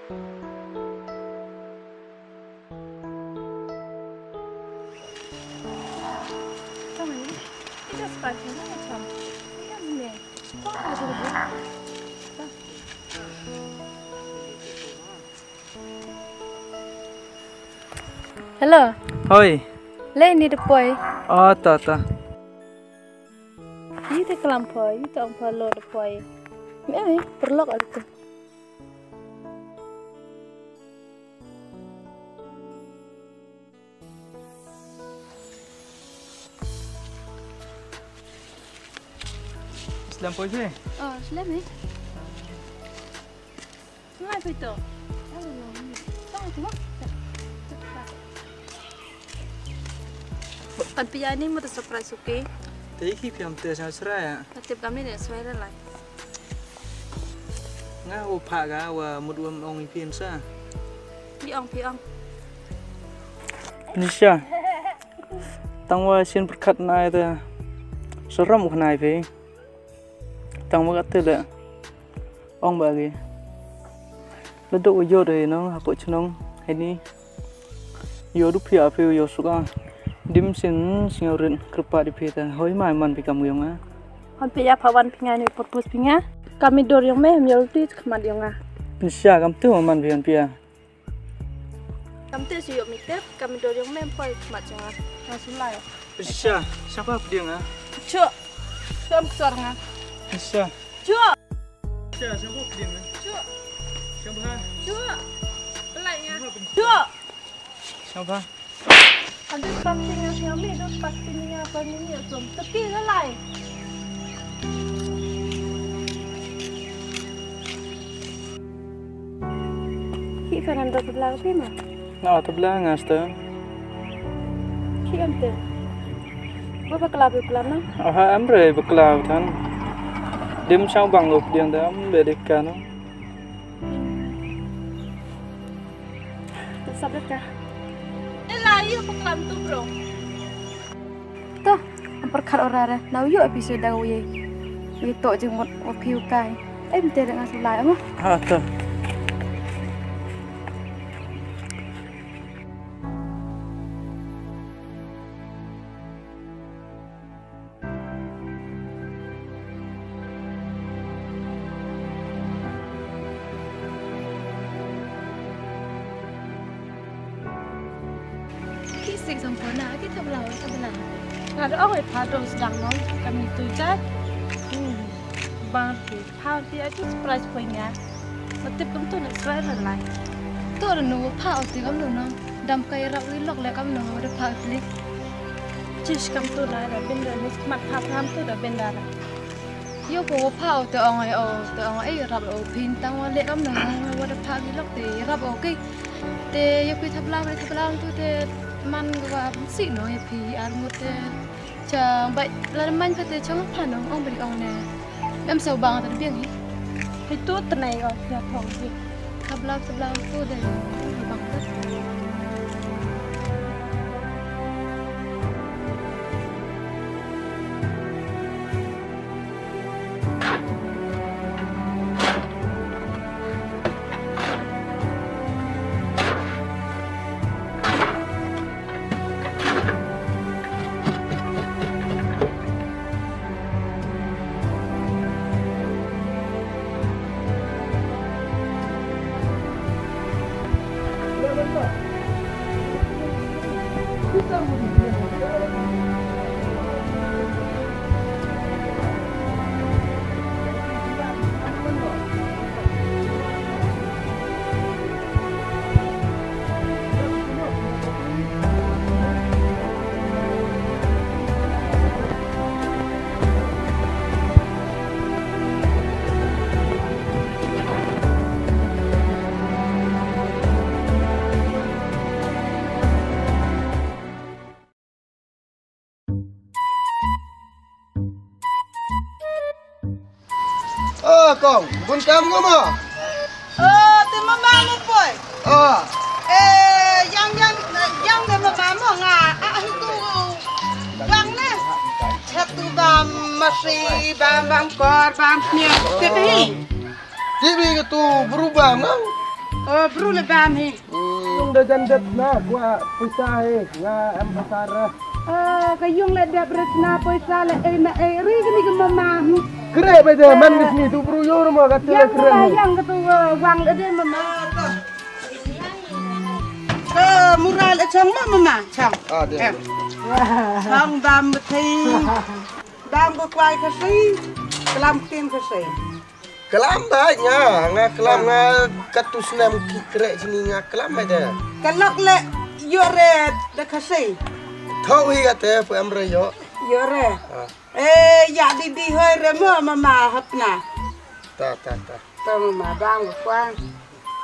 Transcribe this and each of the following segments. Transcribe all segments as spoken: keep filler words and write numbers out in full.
Hello. Hoi. Lei ni da poi. Oh, ta ta. Ite klam poi, ite ong poi lo da poi. Me ai, perlok ada tu. Slem poi phi? Oh, slem eh. Slem poi to. Kan pia ni mo ta surprise, okay? Te ki piam te sa sra ya. Tip kami ne sra la. Nga u pha ga wa mut wa ong i phin sa. Pi ong, pi ong. Nisha. Tang wa shin pyrkhat nai te. Saram u khnai phi. Tang wa ka te le. Ong ba gi. La dok u yo de nong hapo chnong. Heni. Yo du phi a phi yo suka. Dim sin sngewrit kyrpad ïa phi ta. Hoi mai man phi kam yong a. Han phi ya pha wan phi nga ni purpose phi nga. Kami dor yong me hem yo ti khmat yong a. Nisha kam tu man phi han phi ya. Kam tu si yo mi tep kami dor yong me hem poi khmat yong a. Nga sulai. Nisha, siapa phi yong a? Chuk. Kam sor nga. Nisha. Chuk. Nisha, siapa phi yong a? Chuk. Siapa? Chuk. Pelai nga. Chuk. Siapa? Aduh, pasti nga siang ni, aduh, pasti ni apa ni ni aduh. Tepi lah lai. Ki Fernando tabla ke ma? Na tabla nga sta. Ki ante. Ba bakla bakla na? Aha, amre bakla tan. Dim chang bang up diang dam bedika no. Sabet ka. Ela yu peklam tu bro. To, am pyrkhat ora re. Nau yu episode da uye. Uye to jeng mot o piu kai. Em te dengan sulai mo. Ha to. Ki sik jong ko na ki tabla tabla. Nga da ong ïa pha dong sdang nong kami tu jat. Hmm. Bang ti pha ti a ki surprise poi nga. Sa tip kumtu na srai la lai. Tu da nu pha o ti kam nu nong. Dam kai rap wi lok le kam nu da pha klik. Chish kam tu la da bin da ni mat pha pha tu da bin da. Yo ko pha o te ong ai o te ong ai rap o phin tang wa le kam na wa da pha ki lok te rap o ki. Te yo ki thap lam re thap lam tu te man wa si no ya phi ar ngut te. Cha bai la man pha te chong pha no ong bri ong ne. Em sa bang ta biang hi. Hi tu te nai o ya phong hi. Thap lam thap lam tu de bang ta. Ah, kong, bun kam ko mo? Oh, te mama mo poi. Ah. Eh, yang yang yang te mama mo nga. Ah, itu. Bang ne. Satu bam masi bam bam kor bam nia. Te te. Ti bi ke tu berubah mo. Oh, bru le bam hi. Yung da jan dep na, kwah pisa hi, nga em pisa re. Oh, ka yung le dep re na pisa le, eh, na, eh, ri kini ke mama. Kre ba de, man ni tu bru yo mo ka tu le kre. Yang ka tu, eh, wang le de mama. Ke mura le chang ma mama, chang. Ah, de. Chang bam beti. Bam ko kwai ka si. Klam kin ka si. Klam ba nga, nga klam nga katu snem ki kre sini nga klam ba de. Kalok le yo re de ka si. Thau hi ate pu em re yo. Yo re. Ah. Eh, ya di di hoi re mo mama hapna. Ta, ta, ta. Ta mama bang ko kwang.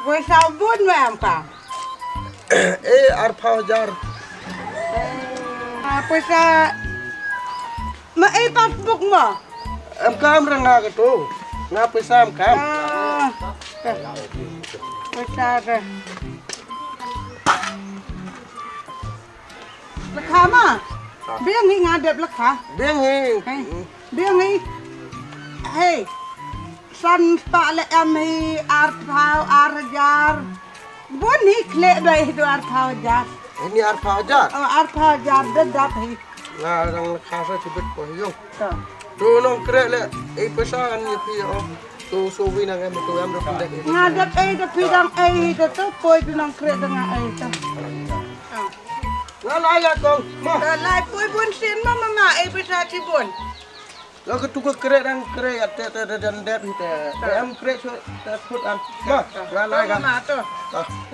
Wei sa bun me am ka. Eh, arphaw hajar. Ah, pisa. Ma eh passbook mo. Em kam rang nga ka tu. Nga pisa em kam. Ah. Pisa ke. Lekha ma. Biang hi nga dep lekha. Biang hi. Hey. Biang hi. Hey. San spah le em hi arphaw ar hajar. Bun hi khleh ba hi tu arphaw hajar. Ini arphaw hajar. Oh, arphaw hajar de dap hi. Nga dang lekha sa chibit ko hi yo. To. Tu nong kre le, eh, pisa an ni pi o. Tu so wi nang em tu em dong dek. Nga dap eh dap pi dang eh hi tu tu poi tu nong kre dang eh tu. Nga lai ya kong. Ma. Ka lai poi bun sin ma mama eh pisa chi bun. Lo ka tu ka kre dang kre ya te te te dan dep hi te. Te em kre so te put an. Ma, nga lai ka. Ma tu.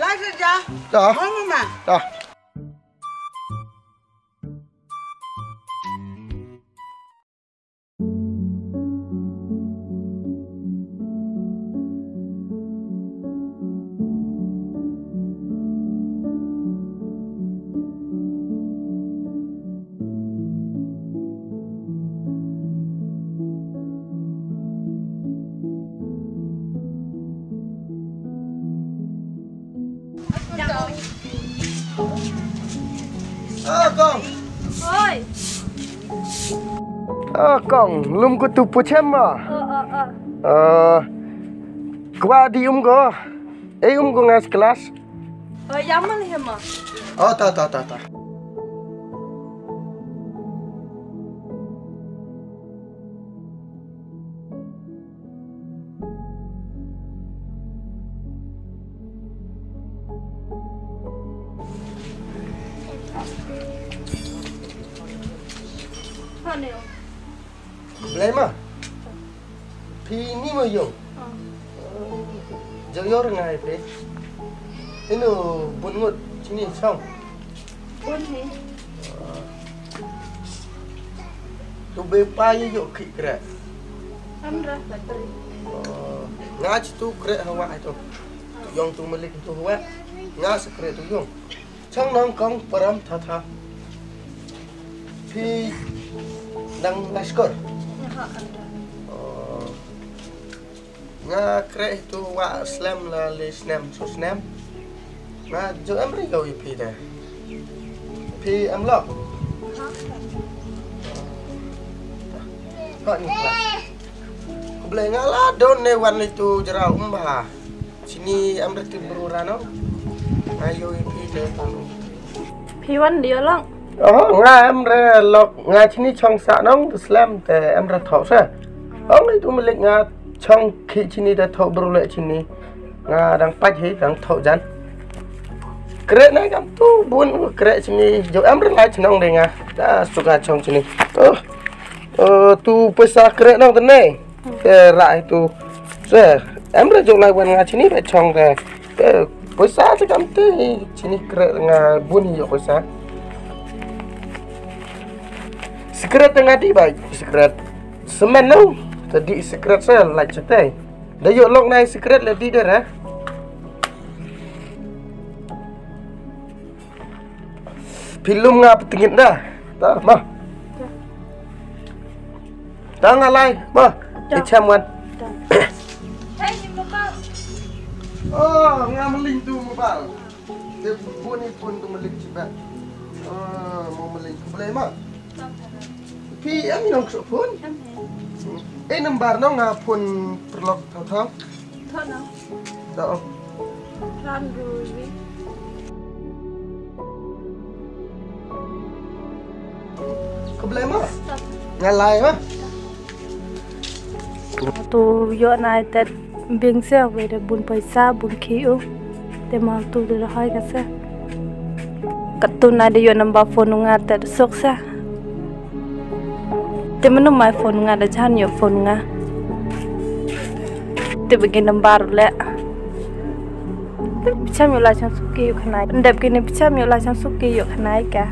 Lai sa ja. Ta. Ma mama. Ta. Ah, kong. Oi. Ah, kong, lum ko tu puchem ma. Oh, oh, oh. Ah, kwa di um ko. Eh, um ko ngas kelas. Oh, ya mal hema. Oh, ta, ta, ta, ta. Blei ma. Phi ni mo yo. Jo yor ngai pe. Ino bun ngut sini song. Bun hi. Tu be pa yi yo ki kre. Amra patri. Nga chi tu kre hawa ai tu. Tu yong tu malik tu hawa. Nga se kre tu yong. Chang nang kong param tha tha. Phi nang laskor. Nga kre tu wa slem la le snem so snem. Nga jo em ri go i phi de. Phi em lo. Ha ni kla. Kuble nga la don ne wan ni tu jera umba. Sini em ri tu bru rano. Ayo i phi de tanu. Phi wan dio lang. Oh, nga em re lok nga chini chong sa nong tu slem te em re thok sa. Ong itu milik nga chong ki chini te thok bru le chini. Nga dang pach hi dang thok jan. Kre na kam tu bun kre chini jo em re lai chnong de nga. Da suka chong chini. Oh. Oh, tu pesa kre nong te ne. Te ra itu. Se, em re jo lai wan nga chini be chong te. Te, pesa te kam te chini kre nga bun hi yo pesa. Secret nga di bai, secret. Semen no, tadi secret sa lai chete. Da yo lok nai secret le di dera. Phi lum nga ptngit da. Ta ma. Ta nga lai ma. Ichem wan. Hey, ni mobile. Oh, nga meling tu mobile. Te bun ni phone tu meling chibat. Oh, mo meling ku boleh ma. Phi em nong sok phone. Eh, number nong nga phone perlok tau tau. Tau nong. Tau. Khublei ma. Nga lai ma. Tu ïoh nai te biang se, wei de bun paisa, bun khih u. Te ma tu de hai ka se. Katto nai de ïoh number phone nga te suk se. Te mano mai phone nga, da jan ïoh phone nga. Te bagi number le. Te bicham ïoh la chang suk ki ïoh khnai. Dep kini bicham ïoh la chang suk ki ïoh khnai ka.